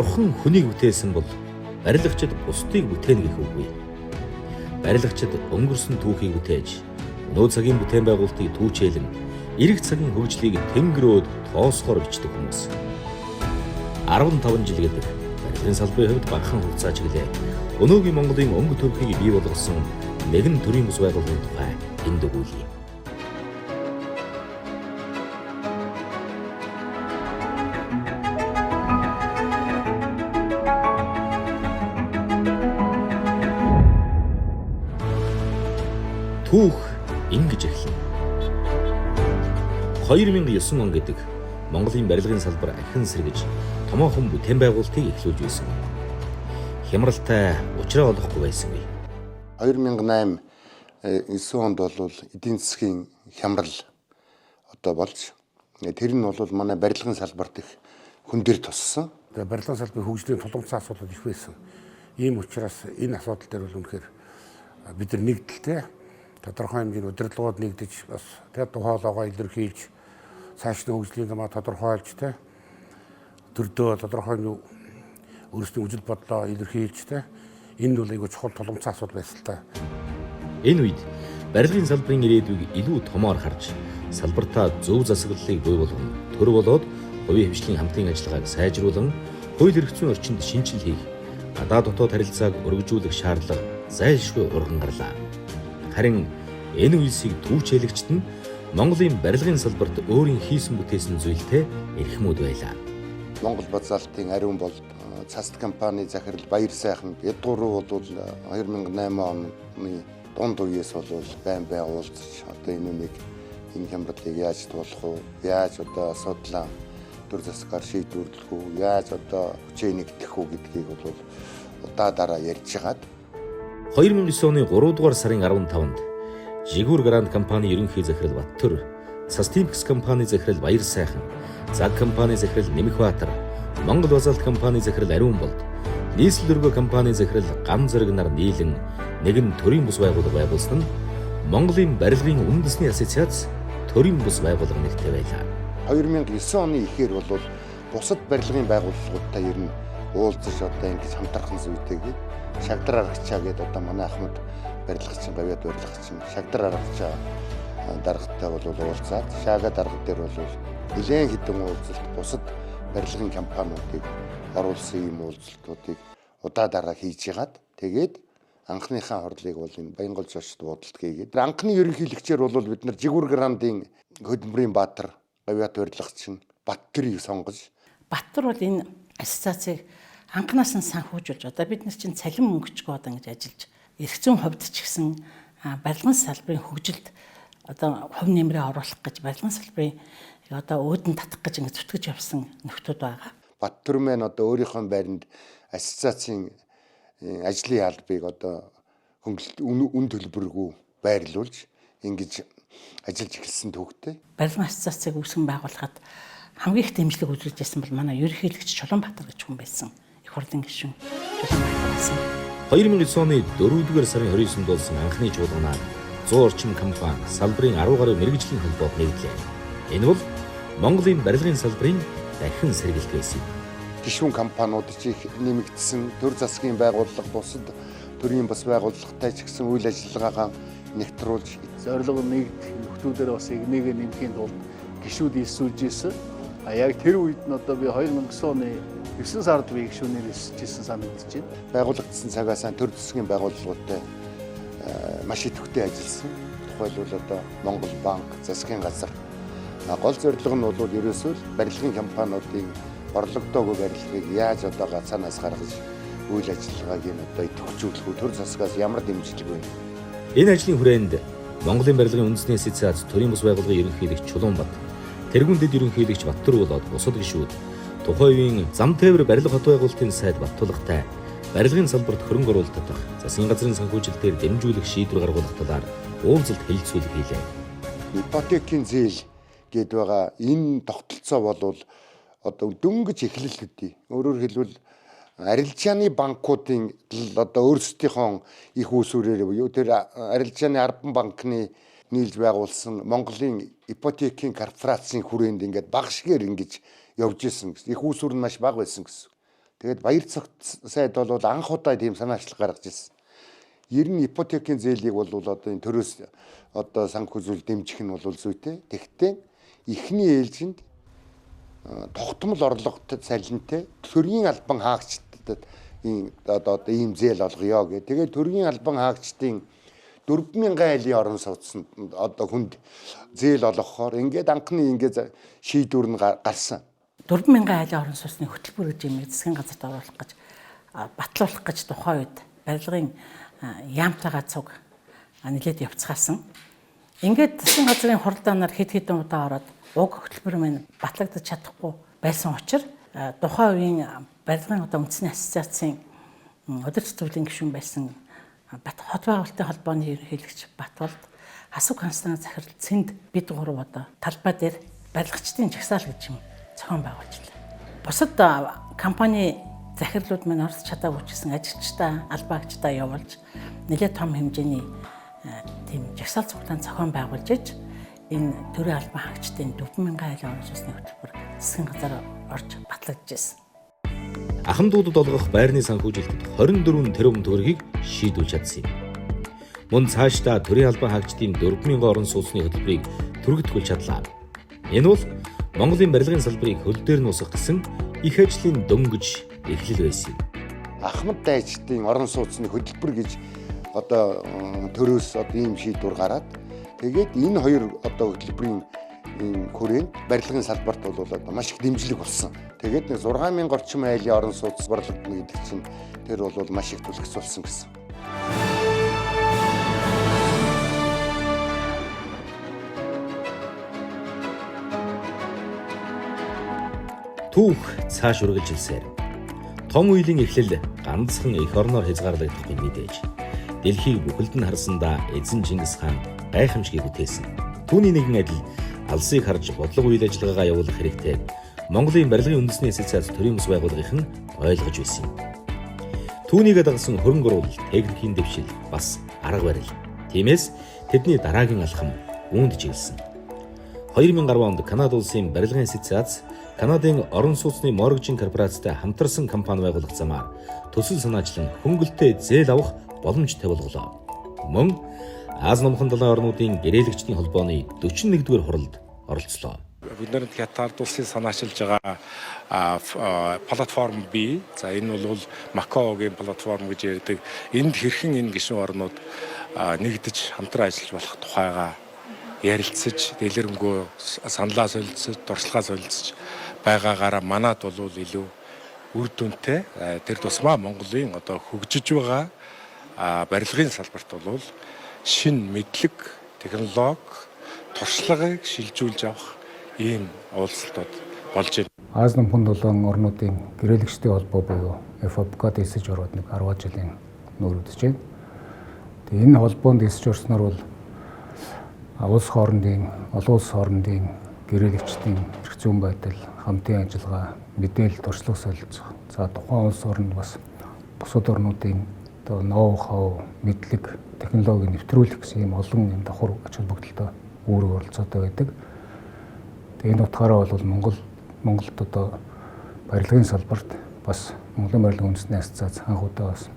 Бурхан хүнийг бүтээсэн бол барилгачид бусдыг бүтээнэ гэх үгүй. Барилгачид өнгөрсөн түүхийг бүтээж, өнөө цагийн бүтээн байгуулалтыг түүчээлэн, ирэх цагийн хөгжлийг тэнгэрөөд тоосгоор бичдэг хүмүүс. 15 жил гэдэг барилгын салбарын хувьд багахан хугацаа чиглээ. Өнөөгийн Монголын өнгө төрхийг бий болгосон нэгэн төрийн бус байгууллагын тухай энд өгүүлье. Түүх ингэж эхэлнэ. 2009 он гэдэг Монголын барилгын салбар ахин сэргэж томоохон бүтээн байгуулалтыг эхлүүлж байсан. Хямралтай учраа олохгүй байсан үе. 2008 9 онд бол эдийн засгийн хямрал одоо болж тэр нь бол манай барилгын салбарт их хүн дээр туссан. Тэгээ барилгын салбарын хөгжлийн тулгымцсан асуудал их байсан. Ийм учраас энэ асуудал дээр бол үнэхээр бид нар нэгдэлтэй тодорхой хэмжээний удирдлагууд нэгдэж бас тэгээ тухайлогоо илэрхийлж цааш нь хөгжлийн замаа тодорхойлж тэ төрдөө тодорхой өөрсдийн үзэл бодлоо илэрхийлж тэ энэ бол айгүй чухал тулгымцсан асуудал байсан л та. Энэ үед барилгын салбарын ирээдүйг илүү томоор харж салбартаа зөв засаглалыг бий болгон төр болоод хувийн хвшлийн хамтын ажиллагааг сайжруулан хууль эрх зүйн орчинд шинжил хийх гадаад дотоод харилцааг өргөжүүлэх шаардлага зайлшгүй урган гарлаа. Харин энэ үесийг түүчээлэгчд нь Монголын барилгын салбарт өөрийн хийсэн бүтээсэн зүйлтэй эрхмүүд байлаа. Монгол базалтын ариун болд цаст компани захирал Баяр сайхан ядгууруу бол 2008 оны дунд үеэс бол байн бай уулзч одоо энэ үнийг энэ хямралыг яаж туулах уу, яаж одоо асуудлаа төр засгаар шийдвэрлэх үү, яаж одоо хүчээ нэгтгэх үү гэдгийг бол удаа дараа ярьж хагаад 2009 оны 3 дугаар сарын 15-нд Жигүүр Гранд компани ерөнхий захирал Баттөр, Састимпкс компани захирал Баяр сайхан, Заг компани захирал Нэмэх Баатар, Монгол базалт компани захирал Ариун болд, Нийслэл өргөө компани захирал Гам зэрэг нар нийлэн нэгэн төрийн бус байгууллага байгуулсан нь Монголын барилгын үндэсний ассоциац төрийн бус байгууллага нэртэй байлаа. 2009 оны ихээр бол бусад барилгын байгууллагуудтай ер нь уулзаж одоо ингэж хамтрахын зүйтэйгээ шагдар аргачаа гэдэг одоо манай ахмад барилгачин гавьяат барилгачин шагдар аргачаа даргатай бол уулзаад шаага дарга дээр бол нэлээд хэдэн уулзалт бусад барилгын компаниудыг оруулсан ийм уулзалтуудыг удаа дараа хийж ягаад тэгээд анхныхаа хурлыг бол энэ Баянгол зочд буудалд хийгээд анхны ерөнхийлөгчээр бол бид нар Жигүүр Грандын хөдөлмөрийн баатар гавьяат барилгачин Баттөрийг сонгож Баттар бол энэ ассоциацийг анханаас нь санхүүжүүлж одоо бид нар чинь цалин мөнгөчгөө одоо ингэж ажиллаж эрх зүйн хувьд ч гэсэн барилгын салбарын хөгжилд одоо хувь нэмрээ оруулах гэж барилгын салбарын одоо өөдөн татах гэж ингэж зүтгэж явсан нөхдүүд байгаа. Баттөр маань одоо өөрийнхөө байранд ассоциацийн ажлын албыг одоо хөнгөлт үн төлбөргүй байрлуулж ингэж ажиллаж эхэлсэн түүхтэй. Барилгын ассоциацийг үүсгэн байгуулахад хамгийн их дэмжлэг үзүүлж байсан бол манай ерөнхийлөгч Чулуунбаатар гэж хүн байсан. Их хурлын гишүүн Чулуунбаатар байсан. 2009 оны 4-р сарын 29-нд болсон анхны чуулганаар 100 орчим компани салбарын 10 гаруй мэргэжлийн холбоод нэгдлээ. Энэ бол Монголын барилгын салбарын дахин сэргэлт байсан юм. Гишүүн компаниуд ч их нэмэгдсэн, төр засгийн байгууллага бусад төрийн бас байгууллагатай ч гэсэн үйл ажиллагаагаа нэгтруулж зорилго нэгдэх нөхдүүдээр бас игнэгээ нэмхийн тулд гишүүд элсүүлж исэн. А яг тэр үед нь одоо би 2009 оны 9 сард би гишүүнээр элсэж исэн санагдаж байна. Байгуулагдсан цагаас төр засгийн байгууллагуудтай маш идэвхтэй ажилласан. Тухайлбал одоо Монгол банк, засгийн газар. Гол зорилго нь бол ерөөсөө л барилгын компаниудын орлогдоогүй барилгыг яаж одоо гацаанаас гаргаж үйл ажиллагааг нь одоо идэвхжүүлэх үү, төр засгаас ямар дэмжлэг вэ? Энэ ажлын хүрээнд Монголын барилгын үндэсний ассоциац төрийн бус байгууллагын ерөнхийлөгч Чулуунбат, тэргүүн дэд ерөнхийлөгч Баттөр болоод бусад гишүүд тухайн үеийн зам тээвэр барилга хот байгуулалтын сайд Баттулгатай барилгын салбарт хөрөнгө оруулалт татах, засгийн газрын санхүүжилтээр дэмжүүлэх шийдвэр гаргуулах талаар уулзалт хэлэлцүүлэг хийлээ. Ипотекийн зээл гээд байгаа энэ тогтолцоо бол одоо дөнгөж эхлэл төдий. Өөрөөр хэлбэл арилжааны банкуудын одоо өөрсдийнхөө их үүсвэрээр буюу тэр арилжааны 10 банкны нийлж байгуулсан Монголын ипотекийн корпорацийн хүрээнд ингээд баг шигээр ингэж явж исэн гэсэн. Их үүсвэр нь маш бага байсан гэсэн. Тэгээд Баярцогт сайд бол анх удаа тийм санаачлал гаргаж ирсэн. Ер нь ипотекийн зээлийг бол одоо энэ төрөөс одоо санхүүжүүл дэмжих нь бол зүйтэй. Тэгэхдээ эхний ээлжинд тогтмол орлоготой цалинтай төрийн албан хаагчдад ийм одоо ийм зээл олгоё гэх. Тэгээд төрийн албан хаагчдын 4000 айлын орон сууцсанд одоо хүнд зээл олгохоор ингээд анхны ингээд шийдвэр нь гарсан. 4000 айлын орон сууцны хөтөлбөр гэж юм засгийн газарт оруулах гэж батлуулах гэж тухайн үед барилгын яамтайгаа цуг нэлээд явцгаасан. Ингээд засгийн газрын хуралдаанаар хэд хэдэн удаа ороод уг хөтөлбөр маань батлагдаж чадахгүй байсан учраас тухайн үеийн барилгын одоо үндэсний ассоциацийн удирдах зөвлөлийн гишүүн байсан Бат хот байгуулалтын холбооны ерөнхийлөгч Батболд Асуу Констант захирал Цэнд бид гурав одоо талбай дээр барилгачдын жагсаал гэж юм зохион байгуулжлаа. Бусад компани захирлууд маань оролцож чадаагүй ч гэсэн ажилчдаа, албаагчдаа явуулж нэлээд том хэмжээний тийм жагсаал цуглаан зохион байгуулж иж энэ төрийн албан хаагчдын 4000 айлын орон сууцны хөтөлбөр засгийн газар орж батлагдаж. Ахмадуудад олгох байрны санхүүжилтэд 24 тэрбум төгрөгийг шийдвүлж чадсан юм. Мөн цаашдаа төрийн албан хаагчдын 4000 орон сууцны хөтөлбөрийг түргэтгэж чадлаа. Энэ бол Монголын барилгын салбарыг хөл дээр нь усгах гэсэн их ажлын дөнгөж эхлэл байсан юм. Ахмад дайчдын орон сууцны хөтөлбөр гэж одоо төрөөс одоо ийм шийдвэр гараад тэгээд энэ хоёр одоо хөтөлбөрийн ийм хүрээнд барилгын салбарт бол одоо маш их дэмжлэг болсон. Тэгээд нэг 6000 орчим айлын орон сууц борлогдно гэдэг чинь тэр бол маш их түлхэц болсон гэсэн. Түүх цааш үргэлжилсээр том үеийн эхлэл ганцхан эх орноор хязгаарлагдахгүй мэдээж. Дэлхийг бүхэлд нь харсандаа эзэн Чингис хаан гайхамшигыг бүтээсэн. Түүний нэгэн адил алсыг харж бодлого үйл ажиллагаагаа явуулах хэрэгтэй. Монголын барилгын үндэсний ассоциац төрийн бас байгууллагынхан ойлгож байсан юм. Түүнийг дагасан хөрөнгө оруулалт, техникийн дэвшил бас арга барил. Тиймээс тэдний дараагийн алхам үүнд чиглэсэн. 2010 онд Канада улсын барилгын ассоциац Канадын орон сууцны моргежийн корпорацтай хамтарсан компани байгуулах замаар төсөл санаачлан хөнгөлөлтөй зээл авах боломжтой болголоо. Мөн Аз номхон далайн орнуудын гэрээлэгчдийн холбооны 41-р хуралд оролцлоо. Бид нар Хятад улсын санаачилж байгаа платформ бий. За энэ бол Макаогийн платформ гэж ярьдаг. Энд хэрхэн энэ гишүүн орнууд нэгдэж хамтран ажиллаж болох тухайга ярилцаж, дэлгэрэнгүй саналаа солилцож, туршлагаа солилцож байгаагаараа манад бол илүү үр дүнтэй. Тэр тусмаа Монголын одоо хөгжиж байгаа барилгын салбарт бол шинэ мэдлэг, технологи, туршлагыг шилжүүлж авах ийм уулзалтууд болж байна. Аз номхон долоон орнуудын гэрээлэгчдийн холбоо буюу FAPCA-д элсэж ороод нэг 10 жилийн нүүр үзэж байна. Тэгээ энэ холбоонд элсэж орсноор бол улс хоорондын, олон улс хоорондын гэрээлэгчдийн эрх зүйн байдал, хамтын ажиллагаа, мэдээлэл туршлага солилцох. За тухайн улс оронд бас бусад орнуудын одоо ноу-хау, мэдлэг, технологи нэвтрүүлэх гэсэн ийм олон юм давхар ач холбогдолтой үүрэг оролцоотой байдаг. Тэгээ энэ утгаараа бол Монголд одоо барилгын салбарт бас Монголын барилгын үндэсний ассоциац анх удаа бас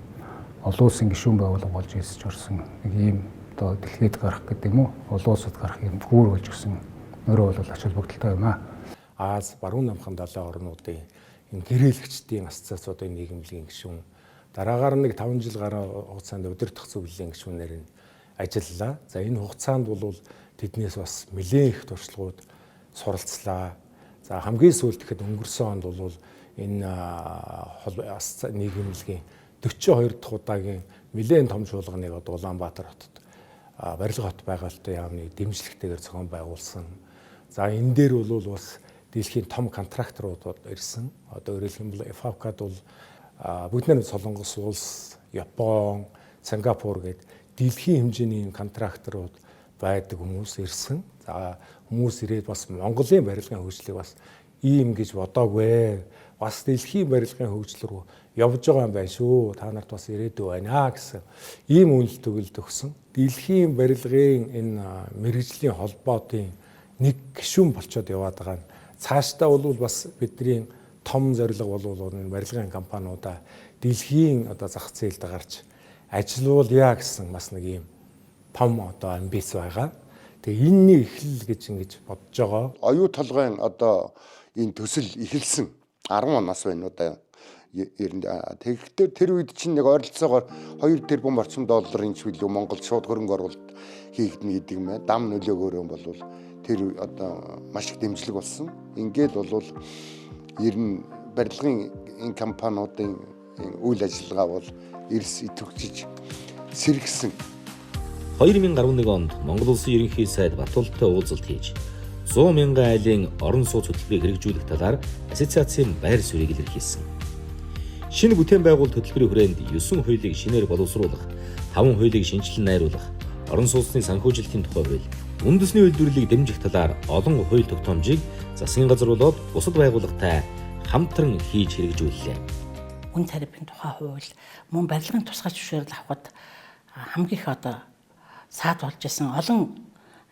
олон улсын гишүүн байгууллага болж элсэж орсон нэг ийм одоо дэлхийд гарах гэдэг юм уу, олон улсад гарах юм гүүр болж гисэн нөрөө бол ач холбогдолтой юм аа. Аз, Баруун намхан далайн орнуудын энэ гэрээлэгчдийн ассоциацуудын нийгэмлэгийн гишүүн дараагаар нэг 5 жил гаруй хугацаанд удирдах зөвлөлийн гишүүнээр нь ажиллалаа. За энэ хугацаанд бол тэднээс бас нэлээд их туршлагууд суралцлаа. За хамгийн сүүлд гэхэд өнгөрсөн онд бол энэ нийгэмлэгийн 42 дахь удаагийн нэлээд том чуулганыг одоо Улаанбаатар хотод барилга хот байгуулалтын яамны дэмжлэгтэйгээр зохион байгуулсан. За энэ дээр бол бас дэлхийн том контракторууд ирсэн. Одоо өөрөөр хэлбэл FAPCA-д бол бүгд найрамд Солонгос улс, Япон, Сингапур гээд дэлхийн хэмжээний контракторууд байдаг хүмүүс ирсэн. За хүмүүс ирээд бас Монголын барилгын хөгжлийг бас ийм гэж бодоогүй. Бас дэлхийн барилгын хөгжил рүү явж байгаа юм байна шүү. Та нарт бас ирээдүй байна гэсэн ийм үнэлт өгөлд өгсөн. Дэлхийн барилгын энэ мэргэжлийн холбоотын нэг гишүүн болчоод яваад байгаа нь цаашдаа бол бас бидний том зорилго бол энэ барилгын компаниудаа дэлхийн одоо зах зээлд гарч ажилуулъя гэсэн бас нэг ийм том одоо амбиц байгаа. Тэгээ энэний эхлэл гэж ингэж бодож байгаа. Оюу толгойн одоо энэ төсөл эхэлсэн 10 оноос байна уу да. Тэгэхдээ тэр үед чинь нэг ойролцоогоор 2 тэрбум орчим долларын ч билүү Монгол шууд хөрөнгө оруулалт хийгдэнэ гэдэг юм байна. Дам нөлөөгөөрөө болвол тэр одоо маш их дэмжлэг болсон. Ингээд болвол ер нь барилгын энэ компаниудын үйл ажиллагаа бол эрс идэвхжиж сэргсэн. 2011 онд Монгол Улсын ерөнхий сайд Батултай уулзалт хийж 100 мянган айлын орон сууц хөтөлбөрийг хэрэгжүүлэх талаар ассоциацийн байр суурийг илэрхийлсэн. Шинэ бүтээн байгуулалт хөтөлбөрийн хүрээнд 9 хуулийг шинээр боловсруулах, 5 хуулийг шинэчлэн найруулах, орон сууцны санхүүжилтийн тухай хууль, үндэсний үйлдвэрлэлийг дэмжих талаар олон хууль тогтоомжийг засгийн газар болоод бусад байгууллагатай хамтран хийж хэрэгжүүллээ. Үн тарифын тухай хууль, мөн барилгын тусгай зөвшөөрөл авахд хамгийн их одоо саад болж исэн олон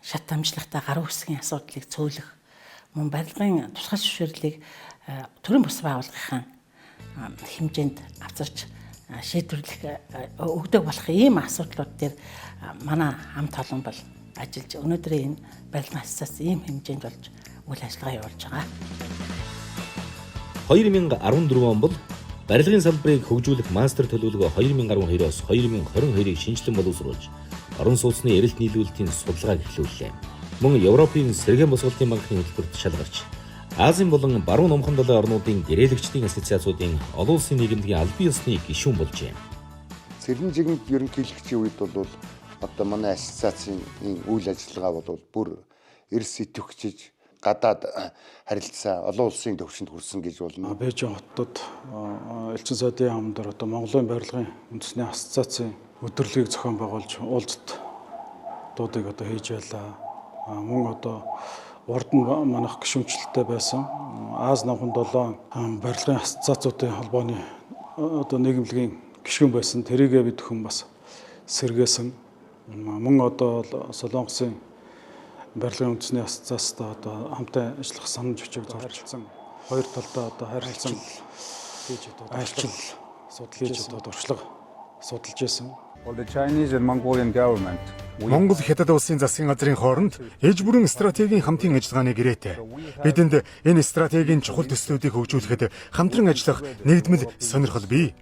шат дамжлагатай гар үсгийн асуудлыг цөөлөх, мөн барилгын тусгай зөвшөөрлийг төрийн бус байгууллагын хэмжээнд авчирч шийдвэрлэх өгдөг болох ийм асуудлууд дээр манай хамт олон бол ажиллаж өнөөдрийн энэ барилгын ассоциац ийм хэмжээнд болж үйл ажиллагаа явуулж байгаа. 2014 он бол барилгын салбарыг хөгжүүлэх мастер төлөвлөгөө 2012-оос 2022-ыг шинэчлэн боловсруулж орон сууцны эрэлт нийлүүлэлтийн судалгааг эхлүүллээ. Мөн Европын сэргээн босголтын банкны хөтөлбөрт шалгарч Азийн болон Баруун Номхон далайн орнуудын гэрээлэгчдийн ассоциацуудын олон улсын нийгэмлэгийн албан ёсны гишүүн болжээ. Цэрэнжигэнд ерөнхийлөгчийн үед бол одоо манай ассоциацийн үйл ажиллагаа бол бүр эрс идэвхжиж гадаад харилцаа олон улсын төвшөнд хүрсэн гэж болно. Бээжин хотод элчин сайдын яам дээр одоо Монголын барилгын үндэсний ассоциацийн өдөрлөгийг зохион байгуулж уулзалтуудыг одоо хийж байлаа. Мөн одоо урд нь манайх гишүүнчлэлтэй байсан Ази номхон долоон барилгын ассоциацуудын холбооны одоо нийгэмлэгийн гишүүн байсан. Тэрийгээ бид хүн бас сэргээсэн. Мөн одоо Солонгосын барилгын үндэсний ассоциацтай одоо хамтан ажиллах санал бичиг зурчилсан. Хоёр талдаа одоо харилцан хийж одоо айлчил судалж одоо туршлага судалж байсан. Монгол Хятад улсын засгийн газрын хооронд ээж бүрэн стратегийн хамтын ажиллагааны гэрээтэй. Бидэнд энэ стратегийн чухал төслүүдийг хөгжүүлэхэд хамтран ажиллах нэгдмэл сонирхол бий.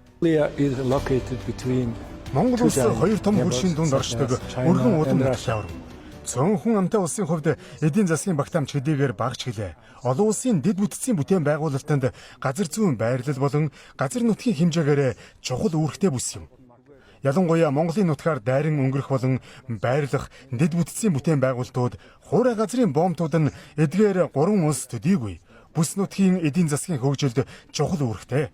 Монгол улс хоёр том хөршийн дунд оршдог өргөн удам нутагтай орн. Цөөнхөн амтай улсын хувьд эдийн засгийн багтаамж хэдийгээр багч гэлээ. Олон улсын дэд бүтцийн бүтээн байгуулалтанд газар зүйн байрлал болон газар нутгийн хэмжээгээр чухал үүрэгтэй бүс юм. Ялангуяа Монголын нутгаар дайран өнгөрөх болон байрлах дэд бүтцийн бүтээн байгуулалтууд хуурай газрын боомтууд нь эдгээр гурван улс төдийгүй бүс нутгийн эдийн засгийн хөгжилд чухал үүрэгтэй.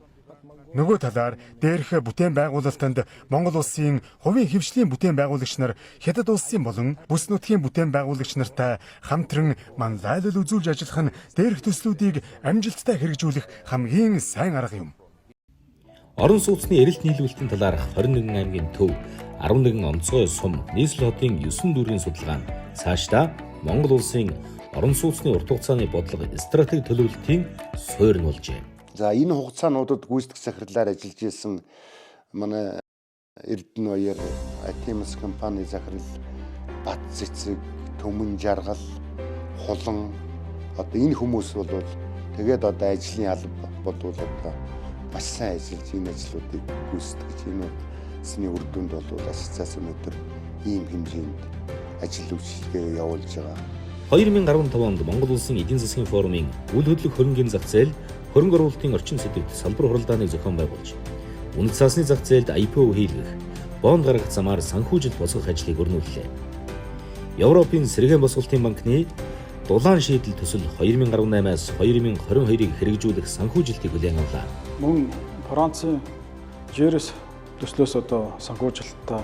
Нөгөө талаар дээрх бүтээн байгуулалтанд Монгол улсын хувийн хвшлийн бүтээн байгуулагч нар Хятад улсын болон бүс нутгийн бүтээн байгуулагч нартай хамтран манлайлал үзүүлж ажиллах нь дээрх төслүүдийг амжилттай хэрэгжүүлэх хамгийн сайн арга юм. Орон сууцны эрэлт нийлүүлэлтийн талаарх 21 аймгийн төв 11 онцгой сум нийслэл хотын 9 дүүргийн судалгаа нь цаашдаа Монгол улсын орон сууцны урт хугацааны бодлого стратеги төлөвлөлтийн суурь нь болжээ. За энэ хугацаануудад гүйцэтгэх захирлаар ажиллаж исэн манай Эрдэнэ баяр Атимс компани захирал Бат Цэцэг, Төмөн Жаргал, Хулан одоо энэ хүмүүс бол тэгээд одоо ажлын алба болвол одоо маш сайн ажиллаж энэ ажлуудыг гүйцэтгэж энэ улсны үр дүнд бол ассоциац өнөөдөр ийм хэмжээнд ажил үйлчилгээ явуулж байгаа. 2015 онд Монгол Улсын эдийн засгийн форумын үл хөдлөх хөрөнгийн зах зээл хөрөнгө оруулалтын орчин сэдэвт салбар хуралдааныг зохион байгуулж, үнэт цаасны зах зээлд IPO хийлгэх, бонд гаргах замаар санхүүжилт босгох ажлыг өрнүүллээ. Европын сэргээн босголтын банкны дулаан шийдэл төсөл 2018-аас 2022-ыг хэрэгжүүлэх санхүүжилтийг хүлээн авлаа. Мөн Францын Жерес төслөөс одоо санхүүжилттэй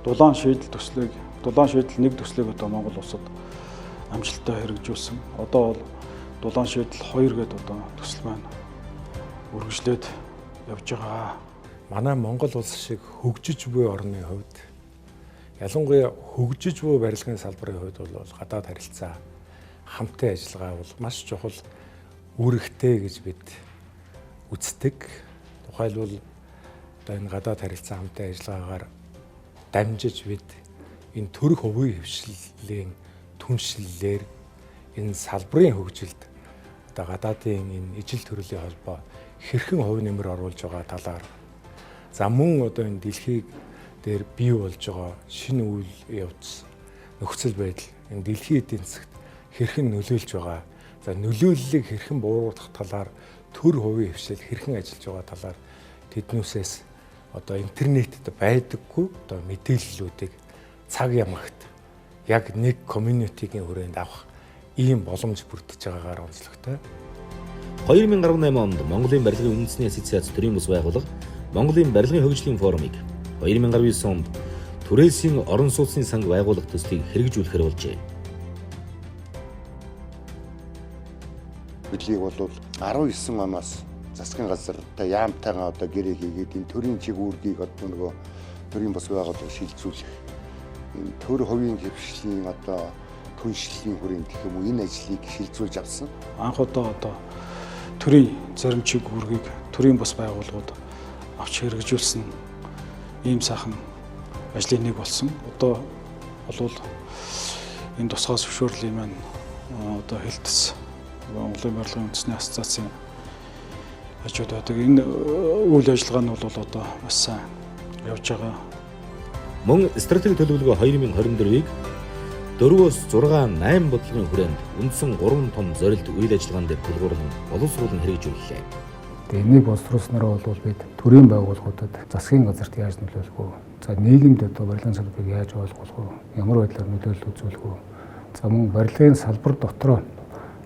дулаан шийдэл төслийг дулаан шийдэл нэг төслийг одоо Монгол улсад амжилттай хэрэгжүүлсэн. Одоо бол дулаан шийдэл 2 гэдэг одоо төсөл маань үргэлжлээд явж байгаа. Манай Монгол улс шиг хөгжиж буй орны хувьд ялангуяа хөгжиж буй барилгын салбарын хувьд бол гадаад харилцаа хамтын ажиллагаа бол маш чухал үүрэгтэй гэж бид үздэг. Тухайлбал одоо энэ гадаад харилцаа хамтын ажиллагаагаар дамжиж бид энэ төрөх хувийн хэвшлийн түншлэлээр энэ салбарын хөгжилд одоо гадаадын энэ ижил төрлийн холбоо хэрхэн хувь нэмэр оруулж байгаа талаар, за мөн одоо энэ дэлхийг дээр бий болж байгаа шинэ үйл явц, нөхцөл байдал энэ дэлхийн эдийн засагт хэрхэн нөлөөлж байгаа, за нөлөөллийг хэрхэн бууруулах талаар төр хувийн хэвшил хэрхэн ажиллаж байгаа талаар тэднүүсээс одоо интернетэд байдаггүй одоо мэдээллүүдийг цаг ямагт яг нэг community-гийн хүрээнд авах ийм боломж бүрдэж байгаагаар онцлогтой. 2018 онд Монголын барилгын үндэсний ассоциац төрийн бус байгууллага Монголын барилгын хөгжлийн форумыг, 2019 онд түрээсийн орон сууцны санг байгуулах төслийг хэрэгжүүлэхээр болжээ. Бидлийг бол 19 оноос засгийн газартай яамтайгаа одоо гэрээ хийгээд энэ төрийн чиг үүргийг одоо нөгөө төрийн бус байгууллага шилжүүлэх, энэ төр хувийн хэвшлийн одоо түншлэлийн хүрээнд гэх юм уу, энэ ажлыг шилжүүлж авсан. Анх удаа одоо төрийн зарим чиг үүргийг төрийн бус байгууллагууд авч хэрэгжүүлсэн ийм сайхан ажлын нэг болсон. Одоо болвол энэ тусгай зөвшөөрлийн маань одоо хэлтэс Монголын барилгын үндэсний ассоциацийн хажууд байдаг. Энэ үйл ажиллагаа нь бол одоо маш сайн явж байгаа. Мөн стратеги төлөвлөгөө 2024-ийг 4-өөс 6 8 бодлогын хүрээнд үндсэн 3 том зорилт үйл ажиллагаан дээр тулгуурлан боловсруулан хэрэгжүүллээ. Тэгээ энийг боловсруулснараа бол бид төрийн байгууллагуудад засгийн газарт яаж нөлөөлөх вэ? За нийгэмд одоо барилгын салбарыг яаж ойлгох вэ? Ямар байдлаар нөлөөлөл үзүүлэх вэ? За мөн барилгын салбар дотроо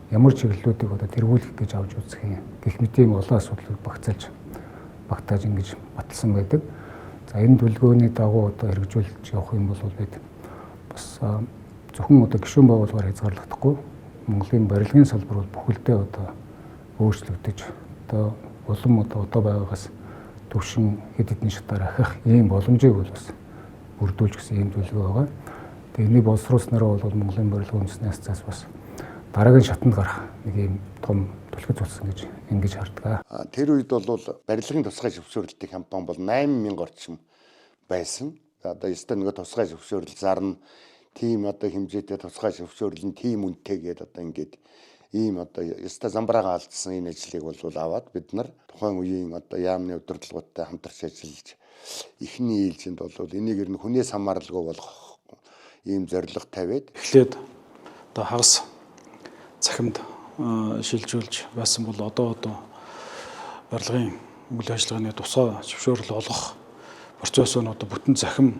ямар чиглэлүүдийг одоо тэргүүлэх гэж авч үзэх юм гэх мэт ийм олон асуудлыг багцаалж багтааж ингэж баталсан байдаг. За энэ төлөвлөгөөний дагуу одоо хэрэгжүүлж явах юм бол бид бас зөвхөн одоо гишүүн байгууллагаар хязгаарлахдаггүй Монголын барилгын салбар бол бүхэлдээ одоо өөрчлөгдөж одоо улам одоо байгаагаас төвшин хэд хэдэн шатаар ахих ийм боломжийг бол бас бүрдүүлж гисэн ийм төлөвлөгөө байгаа. Тэгээ энийг боловсруулснараа бол Монголын барилгын үндэсний ассоциац бас дараагийн шатанд гарах нэг ийм том түлхэц болсон гэж ингэж хардаг. Тэр үед бол барилгын тусгай зөвшөөрлөлтийн компани бол 8000 орчим байсан. Одоо ёстой нөгөө тусгай зөвшөөрөл зарна, тийм одоо хэмжээтэй тусгай зөвшөөрөл нь тийм үнэтэй гээд одоо ингээд ийм одоо ёстой замбраагаа алдсан энэ ажлыг бол аваад бид нар тухайн үеийн одоо яамны удирдлагуудтай хамтарч ажиллаж эхний ээлжинд бол энийг ер нь хүнээс хамааралгүй болгох ийм зорилго тавиад эхлээд одоо хагас цахимд шилжүүлж байсан бол одоо барилгын үйл ажиллагааны тусгай зөвшөөрөл олгох процесс нь одоо бүтэн цахим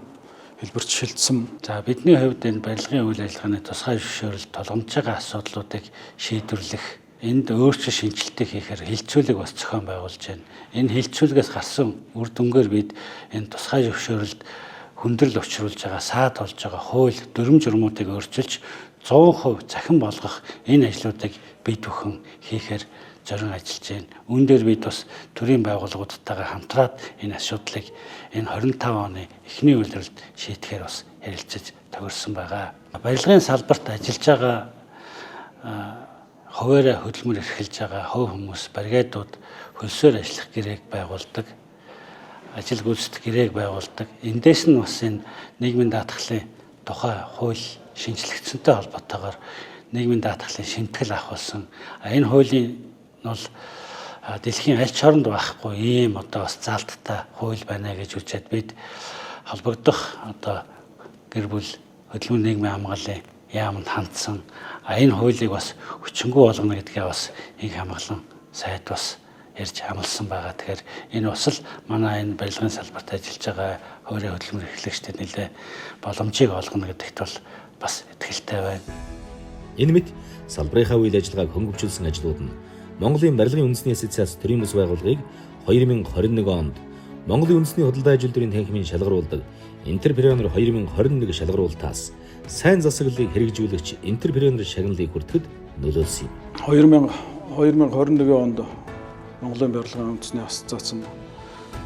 хэлбэрт шилжсэн. За бидний хувьд энэ барилгын үйл ажиллагааны тусгай зөвшөөрөл толгомж байгаа асуудлуудыг шийдвэрлэх, энд өөрчлөлт шинжилтийг хийхээр хилцүүлэг бас зохион байгуулж байна. Энэ хилцүүлгээс гарсан үр дүнгээр бид энэ тусгай зөвшөөрөлд хүндрэл учруулж байгаа, саад болж байгаа хууль дүрм журмуудыг өөрчилж 100% цахим болгох энэ ажлуудыг бид бүхэн хийхээр зорин ажиллаж байна. Үүн дээр бид бас төрийн байгууллагуудтайгаа хамтраад энэ асуудлыг энэ 25 оны эхний улиралд шийдэхээр бас ярилцаж тохирсон байгаа. Барилгын салбарт ажиллаж байгаа хуваараа хөдөлмөр эрхэлж байгаа хувь хүмүүс, бригадууд хөлсөөр ажиллах гэрээг байгуулдаг, ажил гүйцэтгэх гэрээг байгуулдаг. Эндээс нь бас энэ нийгмийн даатгалын тухай хууль шинжлэгдсэнтэй холбоотойгоор нийгмийн даатгалын шимтгэл авах болсон. Энэ хуулийн нь бол дэлхийн аль ч оронд байхгүй ийм одоо бас заалттай хууль байна гэж үзээд бид холбогдох одоо гэр бүл хөдөлмөр нийгмийн хамгааллын яаманд хандсан. Энэ хуулийг бас хүчингү болгоно гэдгээ бас инх хамгаалан сайд бас ярьж амласан байгаа. Тэгэхээр энэ бас л манай энэ барилгын салбарт ажиллаж байгаа хувийн хөдөлмөр эрхлэгчдэд нэлээ боломжийг олгоно гэдэгт бол бас итгэлтэй байна. Энэ мэт салбарынхаа үйл ажиллагааг хөнгөвчлсөн ажлууд нь Монголын барилгын үндэсний ассоциац төрийн бус байгууллагыг 2021 онд Монголын үндэсний худалдаа үйлдвэрийн танхимын шалгаруулдаг Энтерпренер 2021 шалгаруултаас сайн засаглалыг хэрэгжүүлэгч энтерпренер шагналыг хүртэхэд нөлөөлсөн юм. 2021 онд Монголын барилгын үндэсний ассоциац нь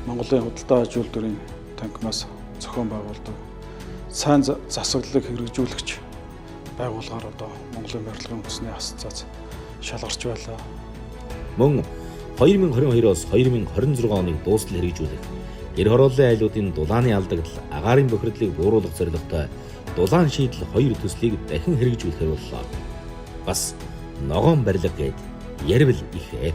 Монголын худалдаа аж үйлдвэрийн танхимаас зохион байгуулдаг сайн засаглалыг хэрэгжүүлэгч байгууллагаар одоо Монголын барилгын үндэсний ассоциац шалгарч байлаа. Мөн 2022-оос 2026 оныг дуустал хэрэгжүүлэх гэр хорооллын айлуудын дулааны алдагдал, агаарын бохирдлыг бууруулах зорилготой дулаан шийдэл хоёр төслийг дахин хэрэгжүүлэхээр боллоо. Бас ногоон барилга гээд ярил их ээ.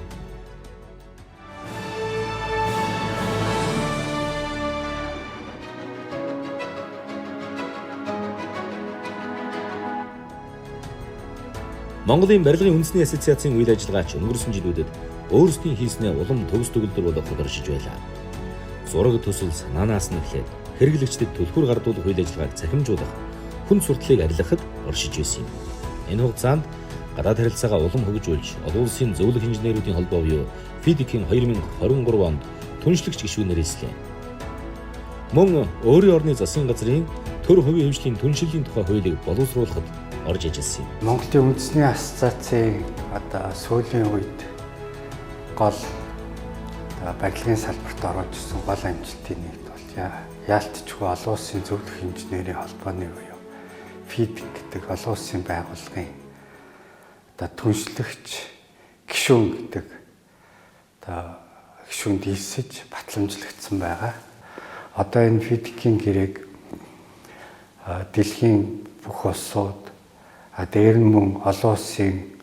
Монголын барилгын үндэсний ассоциацийн үйл ажиллагаач өнгөрсөн жилүүдэд өөрсдийн хийснээ улам төгс төгөлдөр болгоход оршиж байлаа. Зураг төсөл санаанаас нь эхлээд хэрэглэгчдэд түлхүүр гардуулах үйл ажиллагааг цахимжуулах, хүн суртлыг арилгахад оршиж байсан юм. Энэ хугацаанд гадаад харилцаагаа улам хөгжүүлж, олон улсын зөвлөх инженерүүдийн холбоо буюу ФИДИК-ийн 2023 онд түншлэгч гишүүнээр эслээ. Мөн өөрийн орны засгийн газрын төр хувийн хөгжлийн түншлэлийн тухай хуулийг боловсруулахад орж ажилласан юм. Монголын үндэсний ассоциацийн одоо сүүлийн үед гол барилгын салбарт оруулж ирсэн гол амжилтын нэг бол яалтчгүй олон улсын зөвлөх инженерийн холбооны буюу ФИДИК гэдэг олон улсын байгууллагын одоо түншлэгч гишүүн гэдэг одоо гишүүнд элсэж батламжлагдсан байгаа. Одоо энэ ФИДИК-ийн гэрээг дэлхийн бүх улсууд, дээр нь мөн олон улсын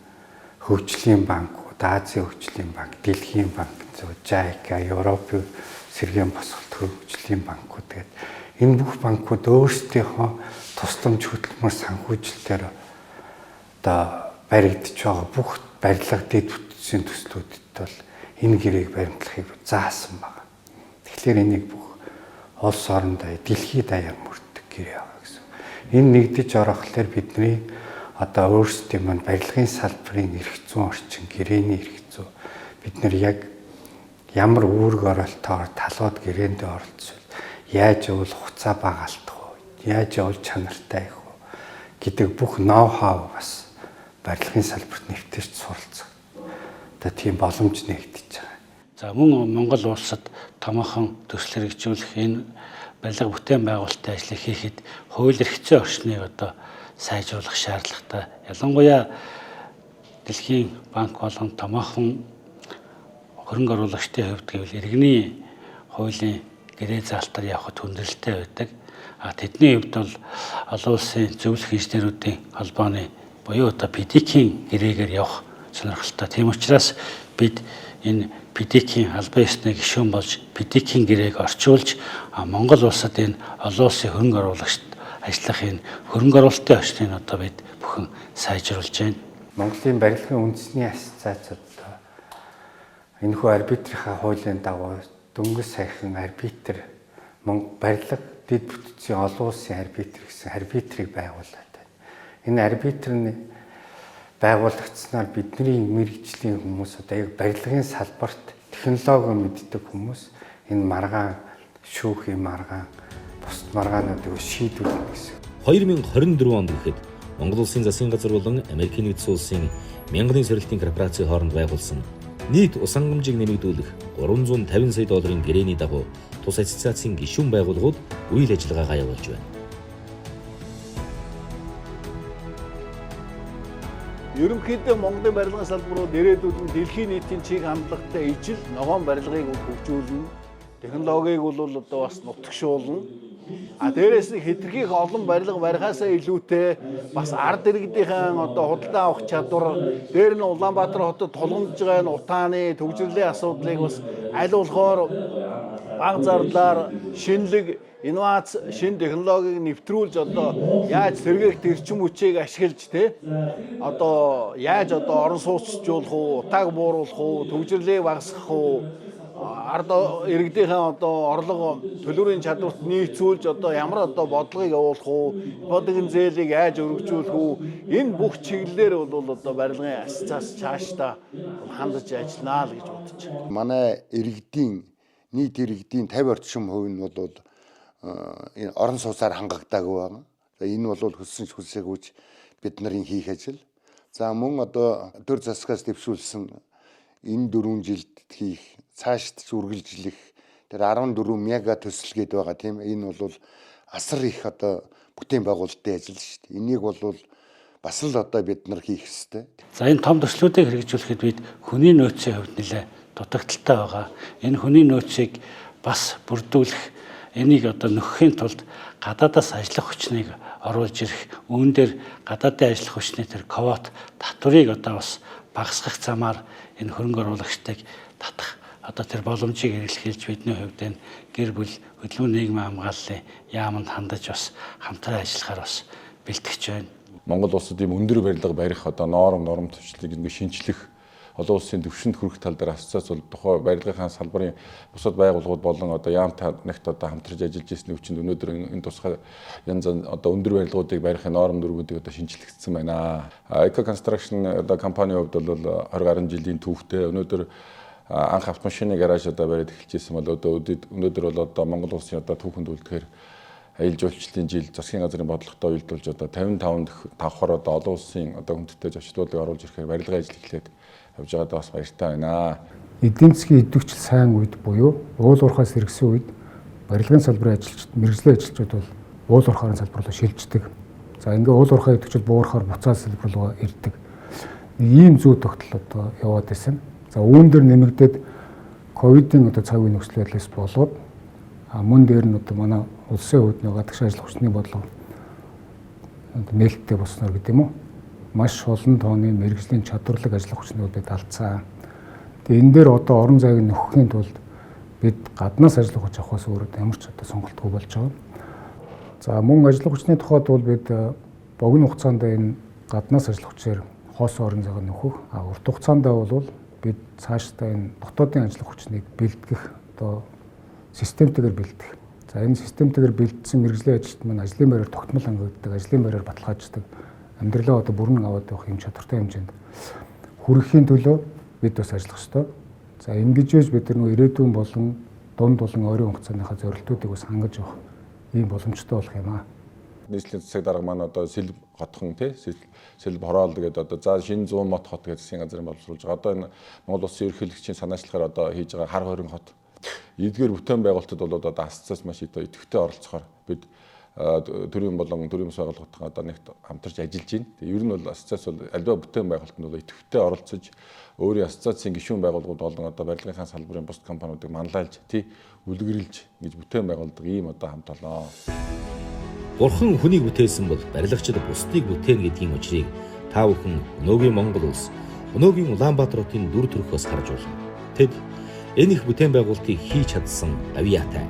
хөгжлийн банкуд, Азийн хөгжлийн банк, Дэлхийн банк, JICA, Европын сэргээн босголт хөгжлийн банкуд гэдэг энэ бүх банкуд өөрсдийнхөө тусламж хөтөлмөр санхүүжилтээр одоо баригдаж байгаа бүх барилга дэд бүтцийн төслүүдэд бол энэ гэрээг баримтлахыг заасан байна. Тэгэхээр энийг бүх улс орондоо дэлхийд даяар мөрддөг гэрээ байгаа гэсэн. Энэ нэгдэж орохлоор бидний одоо өөрсдийн маань барилгын салбарын эрх зүйн орчин, гэрээний эрх зүй бид нар яг ямар үүрэг оролтоор талууд гэрээндээ оролцвол яаж явбал хугацаа бага алдах уу, яаж явбал чанартай их уу гэдэг бүх ноу хау бас барилгын салбарт нэвтэрч суралцах. Одоо тийм боломж нэгдэж байгаа. За мөн Монгол улсад томоохон төсөл хэрэгжүүлэх энэ барилга бүтээн байгуулалтын ажлыг хийхэд хууль эрх зүйн орчныг одоо сайжруулах шаардлагатай. Ялангуяа Дэлхийн банк болон томоохон хөрөнгө оруулагчдын хувьд гэвэл иргэний хуулийн гэрээ заалтаар явахад хүндрэлтэй байдаг. А тэдний хувьд бол олон улсын зөвлөх инженерүүдийн холбооны буюу одоо ПДК-ийн гэрээгээр явах сонирхолтой. Тийм учраас бид энэ ПДК-ийн албан ёсны гишүүн болж ПДК-ийн гэрээг орчуулж Монгол улсад энэ олон улсын хөрөнгө оруулагчид ажиллах энэ хөрөнгө оруулалтын орчныг одоо бид бүхэн сайжруулж байна. Монголын барилгын үндэсний ассоциац одоо энэхүү арбитрийнхаа хуулийн дагуу дөнгөж саяхан арбитр барилга дэд бүтцийн олон улсын арбитр гэсэн арбитрийг байгуулад байна. Энэ арбитр нь байгуулагдсанаар бидний мэргэжлийн хүмүүс одоо яг барилгын салбарт технологи мэддэг хүмүүс энэ маргаан шүүхийн маргаан бусд маргаануудыг шийдвэрлэнэ гэсэн. 2024 онд гэхэд Монгол Улсын засгийн газар болон Америкийн нэгдсэн улсын мянганы сорилтын корпорацийн хооронд байгуулсан нийт ус хангамжийг нэмэгдүүлэх 350 сая долларын гэрээний дагуу тус ассоциацийн гишүүн байгууллагууд үйл ажиллагаагаа явуулж байна. Ерөнхийдөө Монголын барилгын салбарууд ирээдүйд нь дэлхийн нийтийн чиг хандлагатай ижил ногоон барилгыг хөгжүүлнэ. Технологиг бол одоо бас нутагшуулна. А дээрээс нь хэтэрхий их олон барилга барихаасаа илүүтэй бас ард иргэдийнхэн одоо худалдан авах чадвар, дээр нь Улаанбаатар хотод тулгамдж байгаа энэ утааны төвжирлийн асуудлыг бас аль болохоор бага зарлаар шинэлэг инновац шинэ технологиг нэвтрүүлж одоо яаж сэргээх эрчим хүчийг ашиглаж те одоо яаж одоо орон сууцжуулах уу, утааг бууруулах уу, төвжирлийг багасгах уу, ард иргэдийнхэн одоо орлого төлөврийн чадварт нийцүүлж одоо ямар одоо бодлогыг явуулах уу, ипотекийн зээлийг яаж өргөжүүлэх үү, энэ бүх чиглэлээр бол одоо барилгын ассоциац цаашдаа хандаж ажиллана л гэж бодож байна. Манай иргэдийн нийт иргэдийн 50 орчим хувь нь бол энэ орон сууцаар хангагдаагүй байгаа. За энэ бол хүссэн ч хүсээгүй ч бид нарын хийх ажил. За мөн одоо төр засгаас дэвшүүлсэн энэ 4 жилд хийх цаашд ч үргэлжлэх тэр 14 мега төсөл гээд байгаа тийм энэ бол асар их одоо бүтээн байгуулалтын ажил шүү дээ. Энийг бол бас л одоо бид нар хийх ёстой. За энэ том төслүүдийг хэрэгжүүлэхэд бид хүний нөөцийн хувьд нэлээ дутагдалтай байгаа. Энэ хүний нөөцийг бас бүрдүүлэх, энийг одоо нөхөхийн тулд гадаадаас ажиллах хүчнийг оруулж ирэх, үүн дээр гадаадын ажиллах хүчний тэр квот татварыг одоо бас багасгах замаар энэ хөрөнгө оруулагчдыг татах одоо тэр боломжийг эргэлхийлж бидний хувьд энэ гэр бүл хөдөлмөр нийгмийн хамгааллын яаманд хандаж бас хамтран ажиллахаар бас бэлтгэж байна. Монгол улсад ийм өндөр барилга барих одоо норм төвчлийг ингэ шинчлэх, олон улсын төвшөнд хүрэх тал дээр ассоциац бол тухай барилгынхаа салбарын бусад байгууллагууд болон одоо яамтай нэгт одоо хамтарч ажиллаж ирсний хүчинд өнөөдөр энэ тусгай янз одоо өндөр барилгуудыг барихын норм дүрмүүдийг одоо шинчлэгдсэн байна. Eco Construction одоо компанийн хувьд бол 20 гаруй жилийн түүхтэй өнөөдөр анх автомашины гараж одоо бариад эхэлж ирсэн бол одоо өнөөдөр бол одоо Монгол улсын одоо түүхэнд үлдэхээр аялал жуулчлалын жил засгийн газрын бодлоготой уялдуулж одоо 55 давхар одоо олон улсын одоо хүндтэй зочлуулыг оруулж ирэхээр барилгын ажил эхлээд явж байгаадаа бас баяртай байна. Эдийн засгийн идэвхжил сайн үед буюу уул уурхаас сэргэсэн үед барилгын салбарын ажилчид, мэргэжлийн ажилчид бол уул уурхаарын салбар руу шилждэг. За ингээ уул уурхай идэвхжил буурахаар буцаад салбар руу ирдэг. Нэг ийм зүй тогтол одоо яваад байсан. За үүн дээр нэмэгдээд ковидын одоо цаг үеийн нөхцөл байдлаас болоод мөн дээр нь одоо манай улсын хувьд нэг гадагш ажиллах хүчний бодлого нээлттэй болсноор гэдэг юм уу? Маш олон тооны мэргэжлийн чадварлаг ажиллах хүчнүүд бид алдсан. Тэгээ энэ дээр одоо орон зайг нөхөхийн тулд бид гаднаас ажиллах хүч авахаас өөр ямар ч одоо сонголтгүй болж байгаа. За мөн ажиллах хүчний тухайд бол бид богино хугацаанд энэ гаднаас ажиллах хүчээр хоосон орон зайг нөхөх, урт хугацаанд бол бид цаашдаа энэ дотоодын ажиллах хүчнийг бэлтгэх, одоо системтэйгээр бэлтгэх. За энэ системтэйгээр бэлдсэн мэргэжлийн ажилтнууд маань ажлын байраар тогтмол хангагддаг, ажлын байраар баталгааждаг, амьдралаа одоо бүрэн аваад явах юм чадвартай хэмжээнд хүрэхийн төлөө бид бас ажиллах ёстой. За ингэж үж бид нар нөгөө ирээдүйн болон дунд болон ойрын хугацааныхаа зорилтуудыг бас хангаж явах ийм боломжтой болох юм аа. Нийслэлийн засаг дарга маань одоо сэлб хотхон тий сэлб хороол гэдэг одоо за шинэ 100 мот хот гэж засгийн газрын боловсруулж байгаа. Одоо энэ Монгол улсын ерөнхийлөгчийн санаачлахаар одоо хийж байгаа хар хорин хот. Эдгээр бүтээн байгуулалтад бол одоо ассоциац маш идэвхтэй оролцохоор бид төрийн болон төрийн бас байгууллагуудтай одоо нэгт хамтарч ажиллаж байна. Тэгээ ер нь бол ассоциац бол альва бүтээн байгуулалтанд бол идэвхтэй оролцож өөрийн ассоциацийн гишүүн байгууллагууд болон одоо барилгынхаа салбарын бусад компаниудыг манлайлж тий үлгэрлэж ингэж бүтээн байгуулдаг ийм одоо хамт олон. Бурхан хүнийг бүтээсэн бол барилгачид бусдыг бүтээн гэдгийн учрыг та бүхэн өнөөгийн Монгол улс, өнөөгийн Улаанбаатар хотын дүр төрхөөс харж байна. Тэд энэ их бүтээн байгуулалтыг хийж чадсан авьяатай.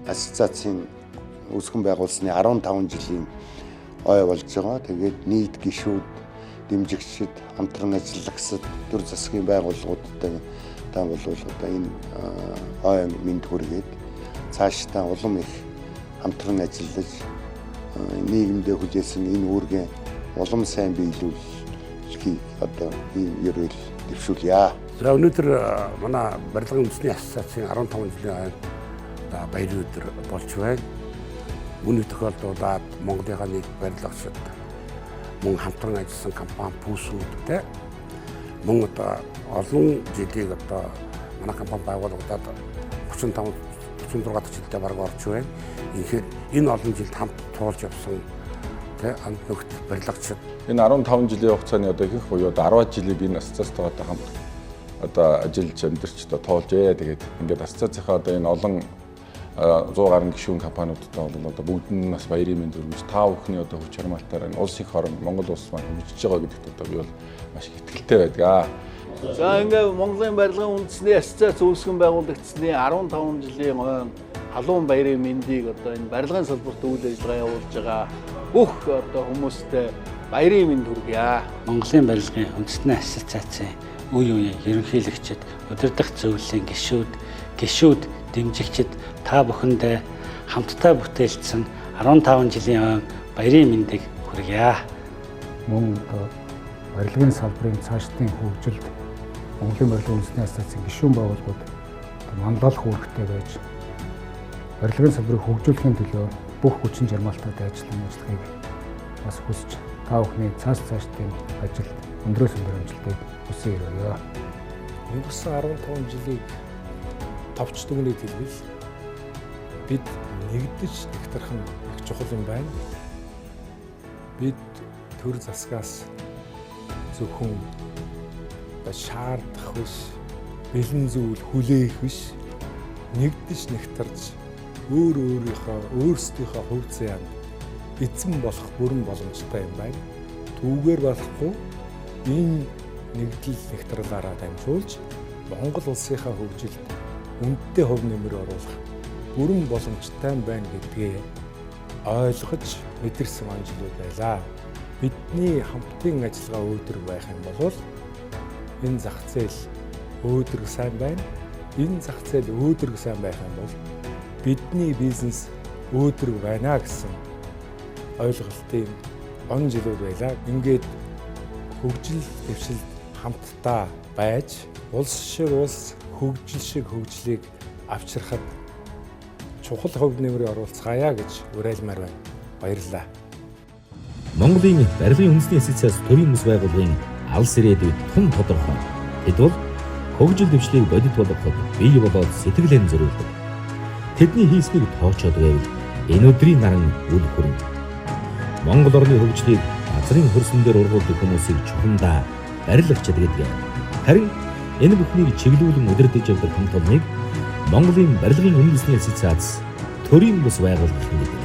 Ассоциацийн үүсгэн байгуулсны 15 жилийн ой болж байгаа. Тэгээд нийт гишүүд, дэмжигчид, хамтран ажиллагсад, төр засгийн байгууллагуудтай та бол одоо энэ ой мэнд хүргээд цаашдаа улам их хамтран ажиллаж нийгэмдээ хүлээсэн энэ үүргээ улам сайн биелүүлэхийг одоо ийм ерөөл дэвшүүлье. За өнөөдөр манай барилгын үндэсний ассоциацийн 15 жилийн ойн одоо баярын өдөр болж байна. Үүний тохиолдуулаад Монголынхаа нийт барилгачид мөн хамтран ажилласан компани пүүсүүдтэй мөн одоо олон жилийг одоо манай компани байгуулагдаад 35 36 дахь жилдээ бараг орж байна. Үнэхээр энэ олон жилд хамт туулж явсан тэ анд нөхд барилгачид энэ 15 жилийн хугацааны одоо ихэнх буюу одоо 10 жилийг энэ ассоциацтайгаа одоо хамт одоо ажиллаж амьдарч одоо тоолжээ. Тэгээд ингээд ассоциацийнхаа одоо энэ олон 100 гаруй гишүүн компаниудтай бол одоо бүгд нь бас баярын мэнд өргөж та бүхний одоо хүч хармаалтаар энэ улс их орон Монгол улс маань хөгжиж байгаа гэдэгт одоо би бол маш их итгэлтэй байдаг. За ингээ Монголын барилгын үндэсний ассоциац үүсгэн байгуулагдсаны 15 жилийн ойн халуун баярын мэндийг одоо энэ барилгын салбарт үйл ажиллагаа явуулж байгаа бүх одоо хүмүүстээ баярын мэнд хүргье. Монголын барилгын үндэсний ассоциацийн үе үеийн ерөнхийлөгчид, удирдах зөвлөлийн гишүүд, дэмжигчид та бүхэндээ хамтдаа бүтээлцсэн 15 жилийн ойн баярын мэндийг хүргье. Мөн одоо барилгын салбарын цаашдын хөгжилд Монголын барилгын үндэсний ассоциацийн гишүүн байгууллагууд манлайлах үүрэгтэй байж барилгын салбарыг хөгжүүлэхийн төлөө бүх хүчин чармаалттай ажиллан ажиллахыг бас хүсэж та бүхний цаашдын ажилд өндрөөс өндөр амжилтыг хүсэн өрөөе. Өнгөрсөн 15 жилийг товч дүгнээд хэлбэл бид нэгдэж нэгтрах нь их чухал юм байна. Бид төр засгаас зөвхөн шаардах биш, Бэлэн зүйл хүлээх биш, нэгдэж нэгтарч өөр өөрийнхөө өөрсдийнхөө хувь заяанд эзэн болох бүрэн боломжтой юм байна. Түүгээр болохгүй энэ нэгдэл нэгтралаараа дамжуулж Монгол улсынхаа хөгжилд үнэтэй хувь нэмэр оруулах бүрэн боломжтой байна гэдгээ ойлгож мэдэрсэн он жилүүд байлаа. Бидний хамтын ажиллагаа өөдрөг байх юм бол энэ зах зээл өөдрөг сайн байна. Энэ зах зээл өөдрөг сайн байх юм бол бидний бизнес өөдрөг байна гэсэн ойлголтын он жилүүд байлаа. Ингээд хөгжил дэвшил хамтдаа байж улс шиг улс, хөгжил шиг хөгжлийг авчрахад чухал хувь нэмрээ оруулцгаая гэж уриалмаар байна. Баярлалаа. Монголын барилгын үндэсний ассоциац төрийн бүс байгууллагын алс ирээдүйд тун тодорхой. Тэд бол хөгжил дэвшлийг бодит болгоход бие болоод сэтгэлээ зориулдаг. Тэдний хийснийг тоочоод байвал энэ өдрийн наран үл хүрнэ. Монгол орны хөгжлийг газрын хөрсөн дээр ургуулдаг хүмүүсийг чухамдаа барилгачид гэдэг. Харин энэ бүхнийг чиглүүлэн удирдах явдаг хамт олныг Монголын барилгын үндэсний ассоциац төрийн бүс байгууллага гэдэг.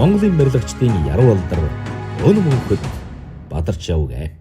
Монголын барилгачдын яруу алдар өн мөнхөд бадарч явг.